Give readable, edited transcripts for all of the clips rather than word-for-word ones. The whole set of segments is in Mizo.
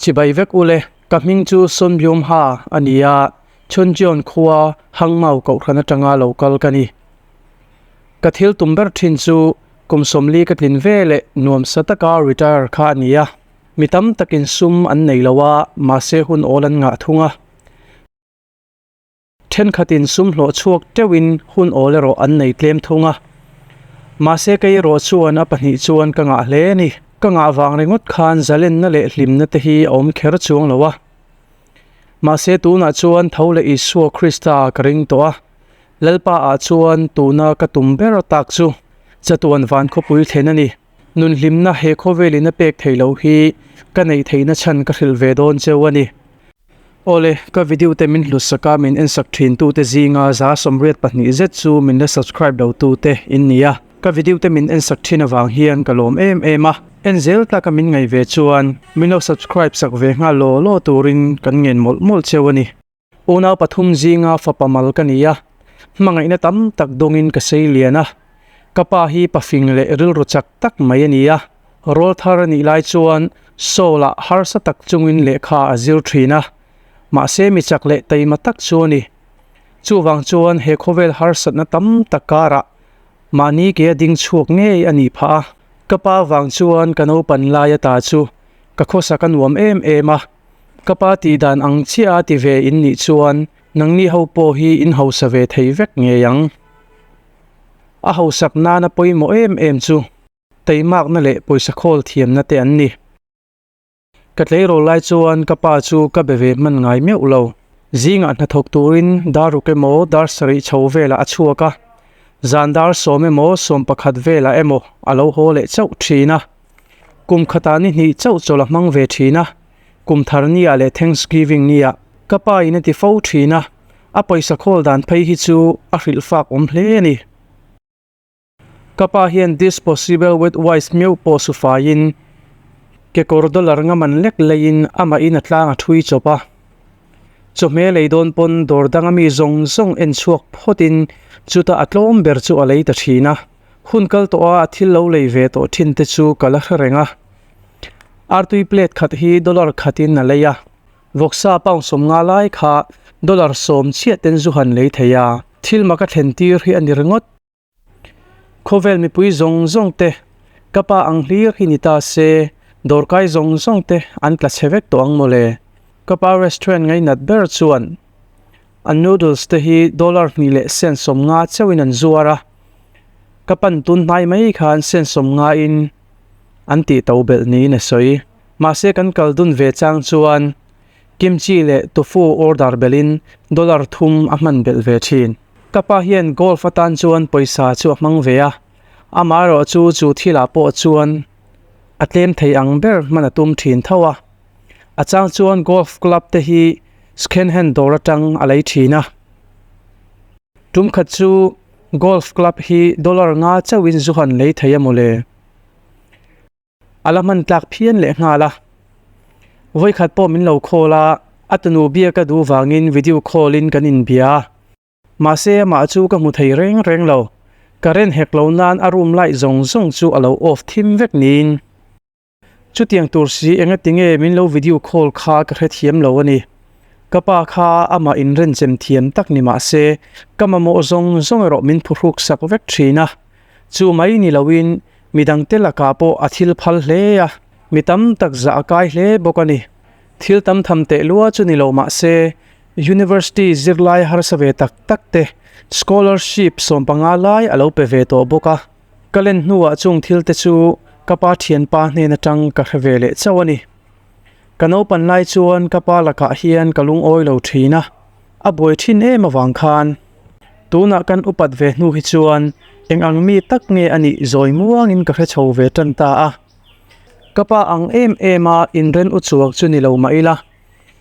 Chibai vek ule, ka hming chu Son Byung Ha a ni a, Chuncheon khua Hangmau kohhran atanga lo kal ka ni. Ka thil tum ber thin chu kum 40 ka tlin ve leh nuamsa taka retire kha a ni a. Mi tam takin sum an nei lo a, mahse hun awl an ngah thung a. Thenkhatin sum hlawh chhuak teuhin hun awl erawh an nei tlem thung a. Mahse kei erawh chuan a pahnih chuan ka ngah hle a ni. Ka ngah vang ringawt khan zalenna leh hlimna te hi a awm kher chuang lo a. Mahse tunah chuan tho leh Isua Krista ka ring tawh a. Lalpa ah chuan tuna ka tum ber tak chu chatuan van khawpui thlen a ni. Nun hlimna he khawvelin a pek theih loh hi ka neih theihna chhan ka hrilh ve dawn cheu a ni. Awle, ka video te min hlut a min ensak thin tu te zinga 82 zet chu min la subscribe lo tu te in ni a. Ka video te min ensak thin awang hian ka lawm em em a. En zel taka min ngai ve chuan min lo subscribe sak ve nga lo lo turin kan ngen mawlh mawlh cheu a ni. Unau pathum zinga fapa mal ka ni a, hmangaihna tam tak dawngin ka sei lian a. Ka pa hi pafing leh rilru chak tak mai a ni a. Rawl thar a nih lai chuan Seoul ah harsa tak chungin lehkha a zir thin a, mahse mi chak leh taima tak chu a ni. Chuvang chuan he khawvel harsatna tam tak karah mahni ke a ding chhuak ngei a nih phah a. Ka pa vang chuan ka naupan lai ata chu ka khawsak a nuam em em a, ka pa tih dan ang chiah a ti ve in nih chuan nangni ho pawh hi in hausa ve thei vek ngei ang. A hausak nana pawimawh em em chu teimakna leh pawisa khawl thiamna te an ni. Ka tleirawl lai chuan ka pa chu ka be ve hman ngai meuh lo. Zingah hnathawk turin dar ruk emaw dar sarih chho velah a chhuak a, zan dar 10 emaw 11 velah emaw a lo haw leh chauh thin a. Kum khatah ni hnih chauh chawlh a hmang ve thin a, kum thar niah leh Thanksgiving niah ka pa in a ti fo thin a, a pawisa khawl dan phei hi chu a hrilh fak awm hle a ni. Ka pa hian disposable wet wipes meuh pawh su faiin kekawr dollar nga man lek leiin amah in a tlang a thui chawp a. Chawhmeh lei dawn pawn dawr danga mi zawng zawng en chhuak phawtin chutah a tlawm ber chu a lei ta thin a. Hun kal tawh a a thil lo lei ve tawh thin te chu ka la hre reng a. Artui plate khat hi dollar khatin a lei a. Vawksa pound 50 lai kha dollar 10 chiah ten zu han lei thei a. Thil mak a thlen tir hi a ni ringawt. Khawvel mipui zawng zawng te ka pa ang hlir hi ni ta se, dawrkai zawng zawng te an tla chhe vek tawh ang mawle. Ka pa restaurant ngainat ber chuan an noodles te hi dollar hnih leh cent 50 chauhin an zuar a, ka pan tun hnai mai khan cent 50 in an tih to belh niin a sawi. Mahse kan kal dun ve chang chuan kimchi leh tofu order belhin dollar 3 a hman belh ve thin. Ka pa hian golf atan chuan pawisa chu a hmang ve a, amah erawh chu chu thilah pawh chuan a tlem thei ang ber hman a tum thin tho a. A chang chuan golf club te hi second hand dawr atang a lei thin a. Tum khat chu golf club hi dollar nga chauhin zu han lei thei a mawle. A la hman tlak phian leh nghal a. Vawikhat pawh min lo call a, a tunu bia ka duh vangin video call in kan inbia a. Mahse amah chu ka hmu thei reng reng lo. Current hek lo nan a room light zawng zawng chu a lo off thim vek niin. Chutiang tur si enga tinge min lo video call kha ka hrethiam lo a ni. Ka pa kha amah inrenchem thiam tak ni mahse ka mamawh zawng zawng erawh min phuhruk sak vek thin a. Chu mai ni loin midang te lakah pawh a thil phal hle a, mi tam tak zah a kai hle bawk a ni. Thil tam tham teh lua chu ni lo mahse University zirlai harsa ve tak tak te scholarship 15 lai a lo pe ve tawh bawk a. Ka len hnuah chung thil te chu ka pa thianpa hnen atang ka hre ve leh chauh a ni. Ka naupan lai chuan ka pa lakah hian ka lungawi lo thin a, a buai thin em awang khan. Tunah kan upat ve hnu hi chuan eng ang mi tak nge a nih zawi muangin ka hre chho ve tan ta a. Ka pa ang em em a inren u chuak chu ni lo mah ila,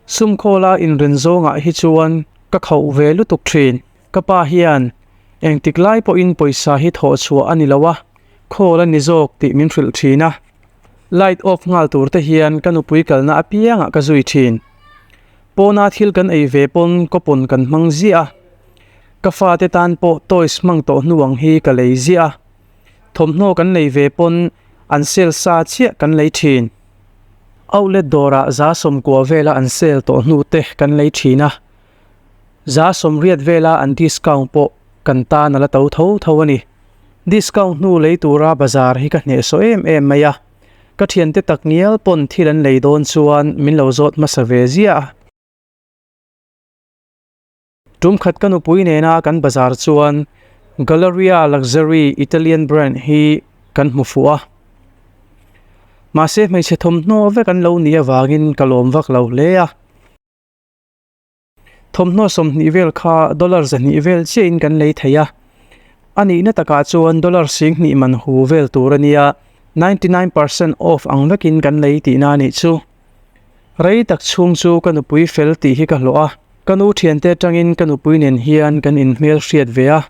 sum khawla inren zawngah hi chuan ka khauh ve lutuk thin. Ka pa hian engtik lai pawhin pawisa hi thawh chhuah a ni lo a, khawl a ni zawk tih min hrilh thin a. Light off nghal tur te hian ka nupui kalna apiangah ka zui thin. Pawna thil kan ei ve pawn coupon kan hmang ziah a. Ka fate tan pawh toys hmang tawh hnu ang hi ka lei ziah a. Thawmhnaw kan lei ve pawn an sale sa chiah kan lei thin. Outlet dawrah 90% vela an sale tawh hnu te kan lei thin a, 80% vela an discount pawh kan tan a la to tho tho a ni. Discount hnu lei tura bazar hi ka hnehsawh em em mai a, ka thiante tak ngial pawn thil an lei dawn chuan min lo zawt hmasa ve ziah a. Tum khat ka nupui nena kan bazar chuan Galleria Luxury Italian brand hi kan hmu fuh a. Mahse hmeichhe thawmhnaw vek an lo nih avangin ka lawm vak lo hle a. Thawmhnaw 20 vel kha dollar 200 vel chiahin kan lei thei a. A nihna takah chuan dollar 2000 man hu vel tur a nia, 99% off ang vekin kan lei tihna a nih chu. Rei tak chhung chu ka nupui fel tih hi ka hlawh a, ka nu thiante atangin ka nupui nen hian kan inhmel hriat ve a.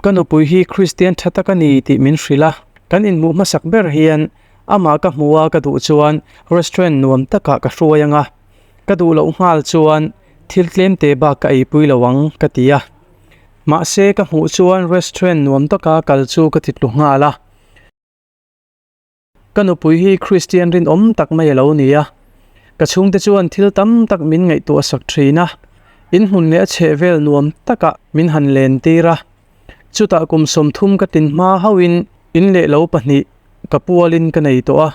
Ka nupui hi Kristian tha tak a ni tih min hrilh a, kan inhmuh hmasak ber hian amah ka hmu a ka duh chuan restaurant nuam takah ka hruai ang a, ka duh loh nghal chuan thil tlem te bak ka eipui lo ang ka ti a. Mahse ka hmuh chuan restaurant nuam taka kal chu ka ti tlu nghal a. Ka nupui hi Kristian rinawm tak mai a lo ni a, ka chhungte chuan thil tam tak min ngaihtuah sak thin a, in hmun leh a chhehvel nuam takah min han len tir a. Chutah kum 30 ka tin hma hauhin in leh lo pahnih ka pualin ka nei tawh a,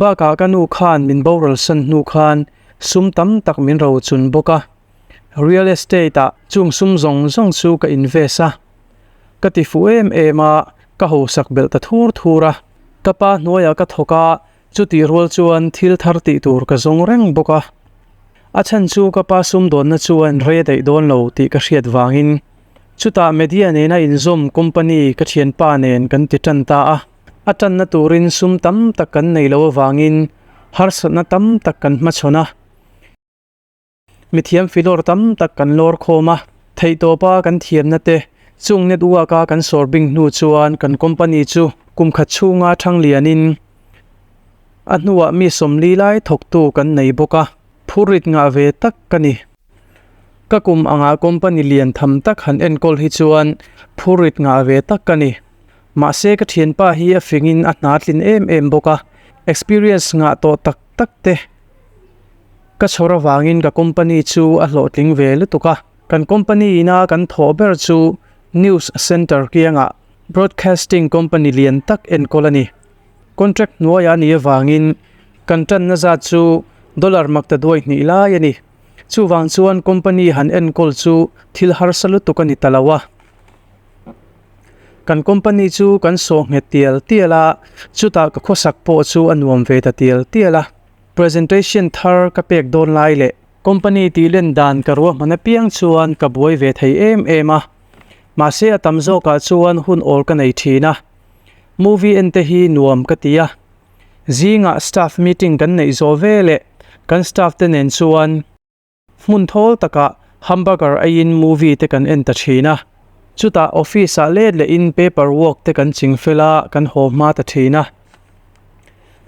bakah ka nu khan min boral san hnu khan sum tam tak min rochun bawk a, real estate ah chung sum zawng zawng chu ka invest a. Ka ti fuh em em a, ka hausak belh ta thur thur a. Ka pa hnuaiah ka thawk a, chutih rual chuan thil thar tih tur ka zawng reng bawk a. A chhan chu ka pa sumdawnna chuan rei daih dawn lo tih ka hriat vangin. Chutah media nena inzawm company ka thianpa nen kan ti tan ta a. A tanna turin sum tam tak kan nei lo avangin harsatna tam tak kan hmachhawn a. Mithiam filawr tam tak kan lawr khawm a, theihtawpa kan thiamna te chung network a kan sawr bing hnu chuan kan company chu kum khat chhunga thang lianin a hnuah mi 40 lai thawktu kan nei bawk a, phurrit ngah ve tak ka ni. Ka kum anga company lian tham tak han enkawl hi chuan phurrit ngah ve tak ka ni. Mahse ka thianpa hi a fingin a hna tlin em em bawk a, experience ngah tawh tak tak te. Ka chhawr avangin ka company chu a hlawhtling ve lutuk a, kan company ina kan thawh ber chu News Centre kiangah broadcasting company lian tak enkawl a ni. Contract hnuaiah a nih avangin kan tanna zat chu dollar 200 lai a ni. Chuvang chuan company han enkawl chu thil harsa lutuk a ni ta lo a. Kan company chu kan sawh nghet tial tial a, chutah ka khawsak pawh chu a nuam ve ta tial tial a. Presentation thar ka pek dawn lai leh company tih len dan ka ruahman apiang chuan ka buai ve thei em em a. Mahse a tam zawkah chuan hun awl ka nei thin a. Movie en te hi nuam ka ti a. Zingah staff meeting kan neih zawh ve leh kan staff te nen chuan Hmun thawl takah hamburger aiin movie te kan en ta thin a. Chutah office ah let lehin paper work te kan ching fel a, kan haw hma ta thin a.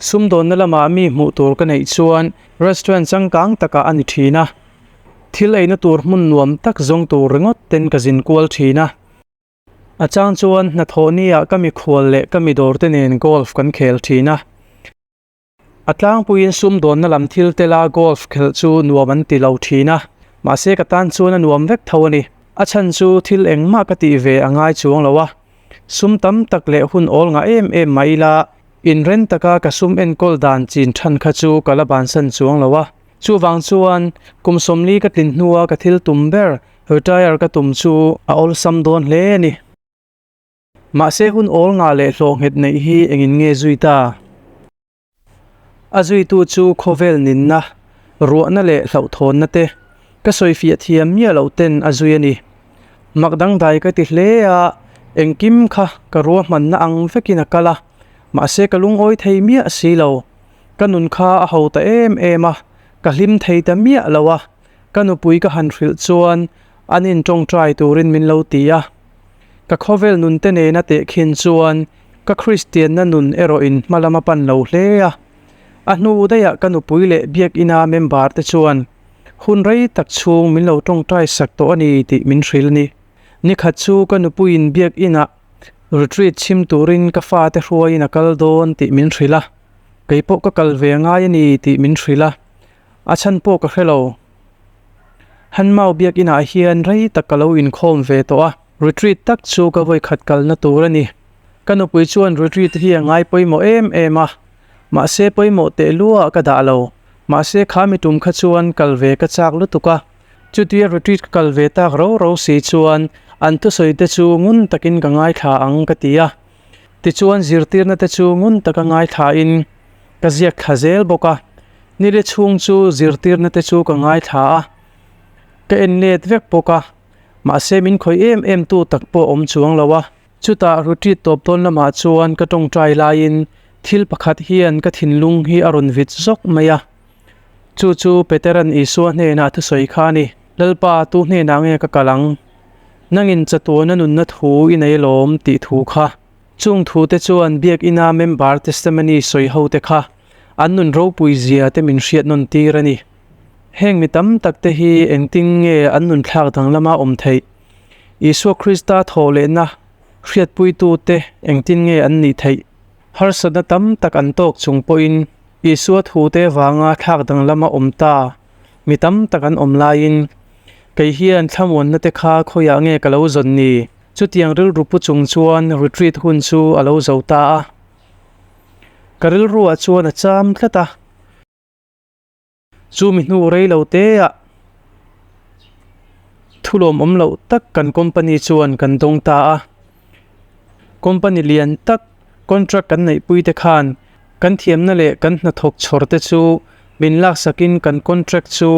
Sumdawnna lamah mi hmuh tur ka neih chuan restaurant changkang takah a ni thin a. Thil eina tur hmun nuam tak zawng tur ringawt ten ka zin kual thin a. A chang chuan hnathawh ni-ah ka mikhual leh ka mi dawr te nen golf kan khel thin a. A tlangpuiin sumdawnna lam thil tela golf khelh chu nuam an ti lo thin a, mahse ka tan chuan a nuam vek tho a ni. A chhan chu thil engmah ka tih ve a ngai chuang lo a, sum tam tak leh hun awl ngah em em mah ila inren taka ka sum enkawl dan chin than kha chu ka la bansan chuang lo a. Chuvang chuan kum 40 ka tlin hnua ka thil tum ber retire ka tum chu a awlsam dawn hle a ni. Mahse hun awl ngah leh hlawh nghet neih hi engin nge zui ta? A zuitu chu khawvel ninna, ruahna leh hlauhthawnna te ka sawifiah thiam miah loh ten a zui a ni. Mak dangdai ka ti hle a, engkim kha ka ruahmanna ang vekin a kal a, mahse ka lungawi thei miah si lo. Ka nun kha a ho ta em em a, ka hlim thei ta miah lo a, ka nupui ka han hrilh chuan an intawngtai turin min lo ti a. Ka khawvel nun te nena tehkhin chuan ka Kristianna nun erawhin hma lam a pan lo hle a. A hnu daihah ka nupui leh Biakina member te chuan hun rei tak chhung min lo tawngtai sak tawh a ni tih min hrilh a ni. Nikhat chu ka nupuiin Biakinah retreat chhim turin ka fate hruaiin a kal dawn tih min hrilh a. Kei pawh ka kal ve ngai a ni tih min hrilh a, a chhan pawh ka hre lo. Hanmau biakinah hian rei tak ka lo inkhawm ve tawh a, retreat tak chu ka vawikhat kalna tur a ni. Ka nupui chuan retreat hi a ngai pawimawh em em a, mahse pawimawh teh luah ka dah lo. Mahse kha mi tum kha chuan kal ve ka chak lutuk a, chutia retreat ka kal ve tak ro ro si chuan an thusawi te chu ngun takin ka ngaithla ang ka ti a. Tichuan zirtirna te chu ngun taka ngaithlain ka ziak thla zel bawk a, nile chhung chu zirtirna te chu ka ngaithla a, ka en let vek bawk a, mahse min khawih em em tu tak pawh awm chuang lo a. Chutah retreat tawp dawn lamah chuan ka tawngtai laiin thil pakhat hian ka thinlung hi a rawn vit zawk mai a, chu chu Peteran Isua hnenah thusawi kha a ni, Lalpa, tu hnenah nge ka kal ang? Nangin chatuana nunna thu i nei lawm tih thu kha. Chung thute chuan Biakina member testimony sawi hote kha an nun ropui zia te min hriat nawn tir a ni. Heng mi tam tak te hi engtin nge an nun thlak danglama awm theih? Isua Krista thawh lehna hriatpuitute engtin nge an nih theih? Harsatna tam tak an tawk chung pawhin Isua thute vanga thlak danglama awm ta mi tam tak an awm laiin Kei hian thlamuanna te kha khawiah nge ka lo zawn ni? Chutiang rilru pu chung chuan retreat hun chu a lo zo ta a. Ka rilruah chuan a cham tlat a. Chu mi hnu rei lo teah thulawm awm loh tak kan company chuan kan dawng ta a. Company lian tak contract kan neihpui te khan kan thiamna leh kan hnathawk chhawr te chu min laksakin kan contract chu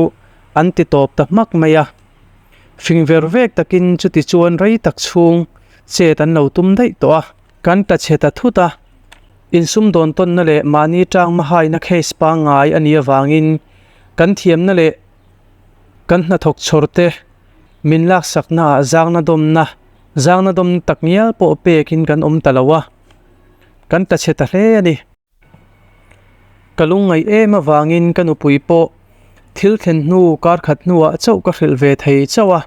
an ti tawp ta hmak mai a. Fing ver vek takin chuti chuan rei tak chhung chet an lo tum daih tawh a. Kan ta chhe ta thut a, insumdawn tawnna leh mahni tang mahaina case pangngai a nih avangin kan thiamna leh kan hnathawk chhawr te min laksaknaah zangna dawmna Zangna dawm tak ngial pawh pekin kan awm ta lo a, kan ta chhe ta hle a ni. Ka lungngaih em avangin ka nupui pawh thil thlen hnu kar khat hnuah chauh ka hrilh ve thei chauh a.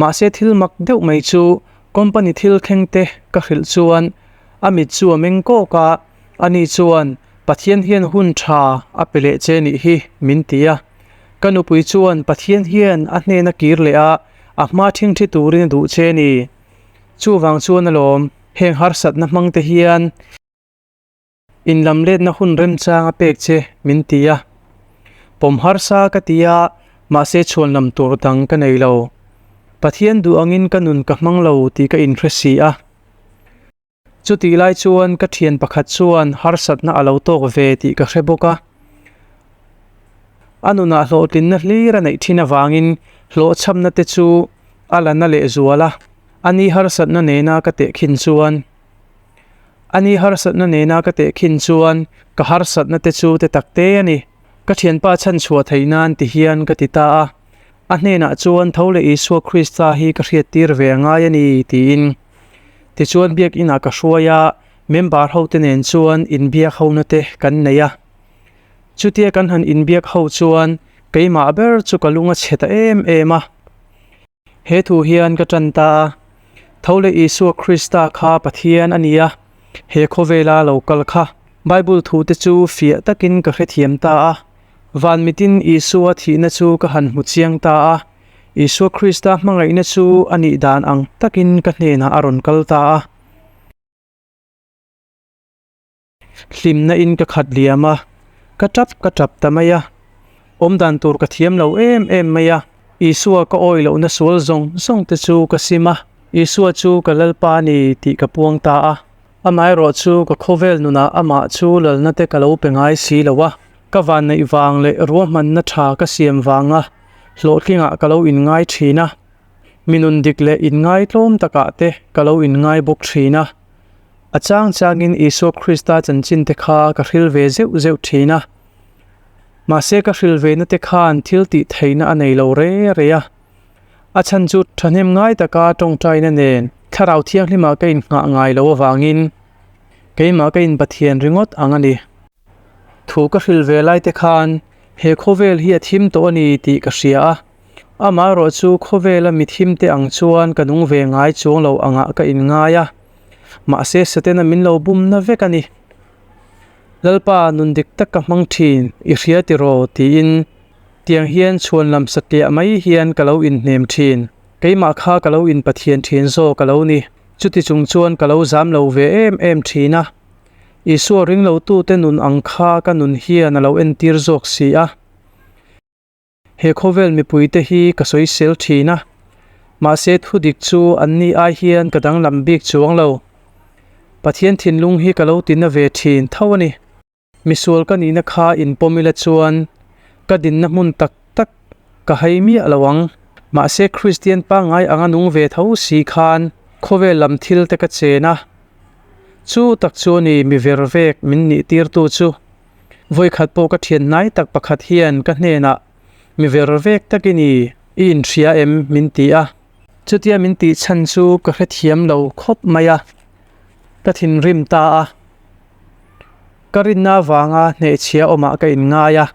Mahse thil mak deuh mai chu company thil thleng te ka hrilh chuan a mit chu a meng kawk a, ani chuan Pathian hian hun tha a pe leh che nih hi min ti a. Ka nupui chuan Pathian hian a hnena kir leh a, a hma ṭhingṭhi turin a duh che ni. Chuvang chuan alawm, heng harsatna hmang te hian inlamletna hun remchang a pek che min ti a. Pawm harsa ka ti a, mahse chhuanlam tur dang ka nei lo. Pathian duh angin ka nun ka hmang lo tih ka inhre si a. Chutih lai chuan ka thian pakhat chuan harsatna a lo tawk ve tih ka hre bawk a. A nunah hlawhtlinna hlir a neih thin avangin hlawhchhamna te chu a la na lehzual a. A ni harsatna nena ka tehkhin chuan A ni harsatna nena ka tehkhin chuan ka harsatna te chu te tak te a ni. Ka thianpa chhanchhuah theih nan ti hian ka ti ta a. A hnenah chuan tho leh Isua Krista hi ka hriattir ve a ngai a ni tiin. Tichuan biak inah ka hruai a, member ho te nen chuan inbiak ho na te kan nei a. Chutia kan han inbiak ho chuan keimah ber chu ka lung a chhe ta em em a. He thu hian ka tan ta a, tho leh Isua Krista kha Pathian a ni a, he khawvela lo kal kha. Bible thu te chu fiah takin ka hrethiam ta a, van mitin Isua thihna chu ka han hmu chiang ta a. Isua Krista hmangaihna chu a nih dan ang takin ka hnenah a rawn kal ta a. Hlimna in ka khat liam a, ka tap ka tap ta mai a. Awmdan tur ka thiam lo em em mai a. Isua ka awih lohna sual zawng zawng te chu ka sim a, Isua chu ka Lalpa a ni tih ka puang ta a. Amaherawh chu ka khawvel nunah amah chu lalna te ka lo pe ngai si lo a, ka vanneih vang leh ruahmanna tha ka siam vanga Hlawhtlingah ka lo inngai thin a, mi nun dik leh inngaitlawm takah te ka lo inngai bawk thin a. A chang changin Isua Krista chanchin te kha ka hril ve zeuh zeuh thin a. Mahse ka hril ve na te khan thil tih theihna a nei lo re re a. A chhan chu thahnem ngai taka tawngtaina nen Thlarau Thianghlimah ka innghah ngai lo avangin keimah ka inpathian ringawt ang a ni. Thu ka hril ve lai te khan he khawvel hi a thim tawh a ni tih ka hria a, amaherawh chu khawvela mi thim te ang chuan ka nung ve ngai chuang lo angah ka inngai a, mahse Satana min lo bumna vek a ni. Lalpa, nun dik tak ka hmang thin, i hria tiraw? tiin tiang hian chhuan lam satliah mai hian ka lo inhnem thin. Keimah kha ka lo inpathian thin zawk a lo ni. Chuti chung chuan ka lo zam lo ve em em thin a. Isua ringlotute nun ang kha ka nun hian a lo entir zawk si a. He khawvel mipuite hi ka sawisel thin a, mahse thu dik chu an ni ai hian ka danglam bik chuang lo. Pathian thinlung hi ka lo tina ve thin tho a ni. Misual ka nihna kha inpawm ila chuan ka dinna hmun tak tak ka hai miah lo ang. Mahse Kristian pangngai anga nung ve tho si khan khawvel lam thil te ka chen a. Chu tak chu a ni mi ver vek min nih tirtu chu. Vawikhat pawh ka thian hnai tak pakhat hian ka hnenah, Mi ver vek tak i ni, i inhria em? min ti a. Chutia min tih chhan chu ka hrethiam lo khawp mai a, ka thinrim ta a. Ka rinna avanga hnehchhia awmah ka inngai a,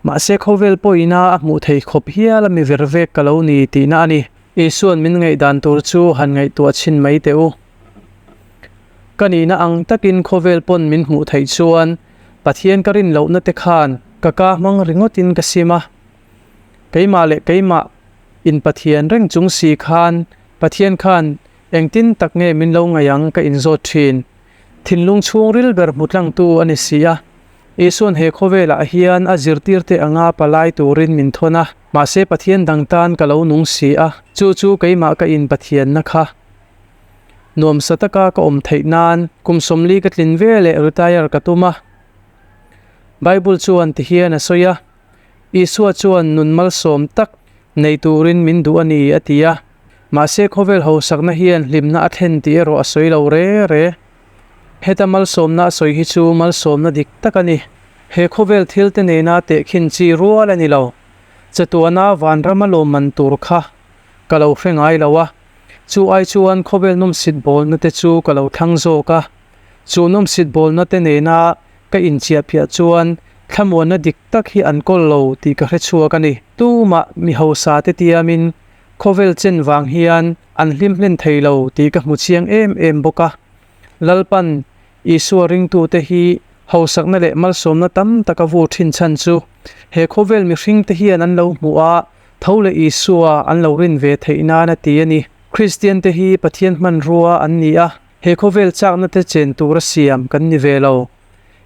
mahse khawvel pawhina a hmuh thei khawp hial a mi ver vek ka lo ni tihna a ni. Isua'n min ngaihdan tur chu han ngaihtuah chhin mai teh u. Ka nihna ang takin khawvel pawn min hmuh theih chuan Pathian ka rin lohna te khan ka ka hmang ringawtin ka sim a. Keimah leh keimah in Pathian reng chung si khan Pathian khan engtin tak nge min lo ngaih ang ka inzawt thin. Thinlung chhungril ber hmu tlangtu a ni si a. Isua'n he khawvelah hian a zirtirte anga palai turin min thawn a, mahse Pathian dang tan ka lo nung si a, chu chu keimah ka in Pathianna kha. Nuamsa taka ka awm theih nan kum 40 ka tlin ve leh retire ka tum a. Bible chuan ti hian a sawi a, Isua chuan nun malsawm tak nei turin min duh a ni a ti a. Mahse khawvel hausakna hian hlimna a thlen tih erawh a sawi lo re re. Heta malsawmna a sawi hi chu malsawmna dik tak a ni. He khawvel thil te nena tehkhin chi rual a ni lo. Chatuana vanrama lawmman tur kha ka lo hre ngai lo a. Chu ai chuan khawvel nawmsit bawlna te chu ka lo thlang zawk a, chu nawmsit bawlna te nena ka inchiahpiah chuan thlamuanna dik tak hi an kawl lo tih ka hre chhuak a ni. Tumah mi hausa te tiamin khawvel chen vang hian an hlim hlen thei lo tih ka hmu chiang em em bawk a. Lalpan Isua ringtute hi hausakna leh malsawmna tam tak a vur thin chhan chu he khawvel mihring te hian an lo hmuh a, Tho leh Isua an lo rin ve theih nan a ti a ni. Kristiante hi Pathian hmanrua an ni a, he khawvel chakna te chen tura siam kan ni ve lo.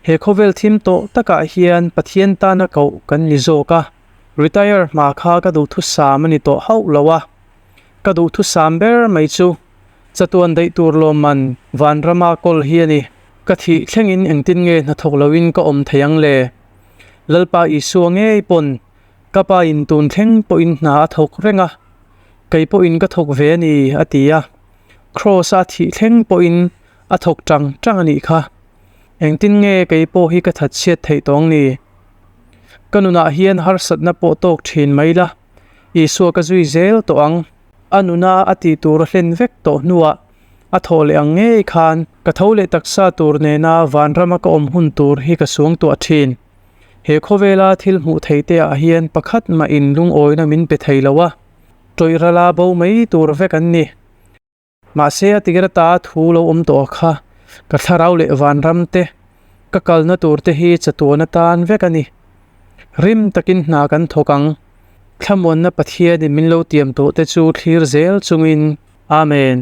He khawvel thim tawh takah hian Pathian tana koh kan ni zawk a. Retire hma kha ka duhthusam a ni tawh hauh lo a. Ka duhthusam ber mai chu chatuan daih tur lawmman vanrama kawl hi a ni. Ka thih thlengin engtin nge hnathawk loin ka awm thei ang le? Lalpa Isua ngei pawn Ka pa in tun thleng pawhin hna a thawk reng a, kei pawhin ka thawk ve a ni, a ti a. Kraws a thih thleng pawhin a thawk tang tang a nih kha. Engtin nge kei pawh hi ka that chhiat theih tawng ni? Ka nunah hian harsatna pawh tawk thin mai la, Isua ka zui zel tawh ang. A nuna a tih tur a hlen vek tawh hnuah a thawh leh ang ngei khan ka tho leh taksa tur nena vanrama ka awm hun tur hi ka suangtuah thin. He khawvela thil hmuh theih te ah hian pakhat mah in lungawina min pe thei lo a, tawih rala bo mai tur vek an ni. Mahse a tir ata thu lo awm tawh kha ka thlarau leh vanram te, ka kalna tur te hi chatuan atan vek a ni. Rim takin hna kan thawk ang. Thlamuanna Pathianin min lo tiam tawh te chu thlir zel chungin. Amen.